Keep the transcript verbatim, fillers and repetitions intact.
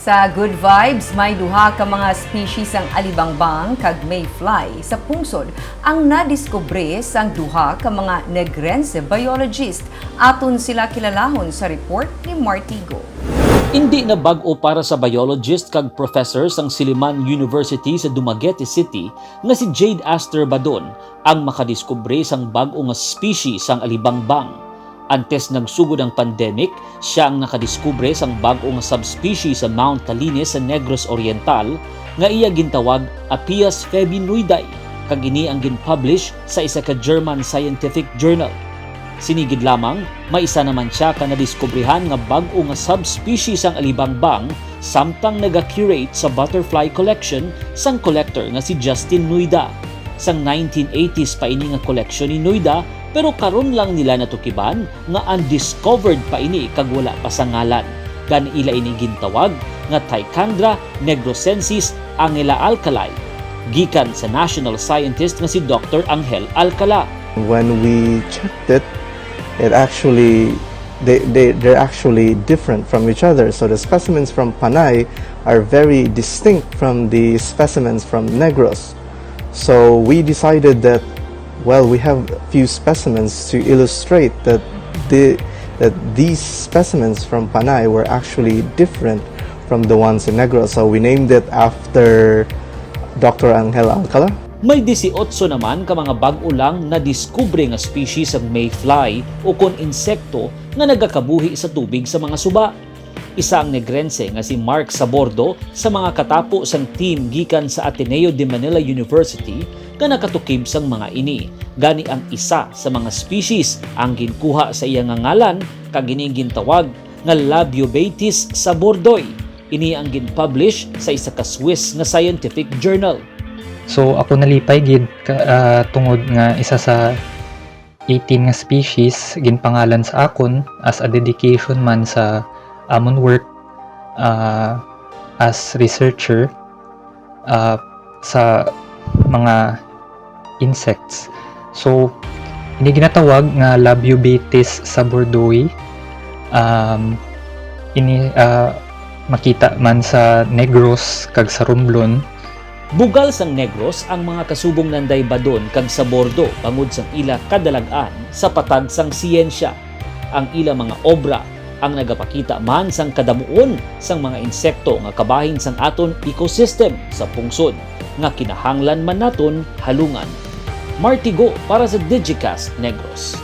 Sa Good Vibes, may duha ka mga species sang alibangbang kag mayfly sa pungsod ang nadiskubre sang duha ka mga Negrense biologist. Aton sila kilalahon sa report ni Martigo. Indi na bag-o para sa biologist kag professor sang Siliman University sa Dumaguete City nga si Jade Aster Badon ang makadiskubre sang bag-o nga species sang alibangbang. Antes nagsugod ang pandemic, sia ang nakadiskubre sang bag-o nga subspecies sa Mount Talinez sa Negros Oriental nga iya gintawag Apias febinoidae, kag ini ang gin-publish sa isa ka German scientific journal. Sini gid lamang, may isa naman sia ka nadiskubrihan nga bag-o nga subspecies sang alibangbang samtang naga-curate sa butterfly collection sang collector nga si Justin Nuida. Sang nineteen eighties pa ini nga koleksyon ni Nuida, pero karon lang nila natukiban nga undiscovered pa ini kag wala pa sa ngalan. Gani ila ini gintawag nga Ticandra negrosensis Angela Alcalay, gikan sa national scientist nga si Doctor Angel Alcala. When we checked it, it actually they, they, they're actually different from each other. So the specimens from Panay are very distinct from the specimens from Negros. So we decided that, well, we have a few specimens to illustrate that the that these specimens from Panay were actually different from the ones in Negros. So we named it after Doctor Angel Alcala. May disiotso naman ka mga bag-o lang nadiskubre nga species sang mayfly ukon insekto nga nagakabuhi sa tubig sa mga suba. Isa ang Negrense nga si Mark Sabordo sa mga katapo sang team gikan sa Ateneo de Manila University nga nakatukib sang mga ini. Gani ang isa sa mga species ang ginkuha sa iya nga ngalan kag ini gintawag nga Labiobatis sabordoi. Ini ang gin-publish sa isa ka Swiss nga scientific journal. So ako nalipay gid ka, ah, tungod nga isa sa eighteen nga species ginpangalan sa akon as a dedication man sa amon work, ah, as researcher, ah, sa mga insects. So ini ginatawag nga Labiobatis sabordoi. Um, ini, ah, makita man sa Negros kag sa Romblon. Bugal sang Negros ang mga kasubong nanday Badon kag Sabordo bangod sang ila kadalag-an sa patag sang siyensya. Ang ila mga obra ang nagapakita man sang kadamuon sang mga insekto nga kabahin sang aton ecosystem sa pungsod nga kinahanglan man naton halungan. Martigo para sa Digicast Negros.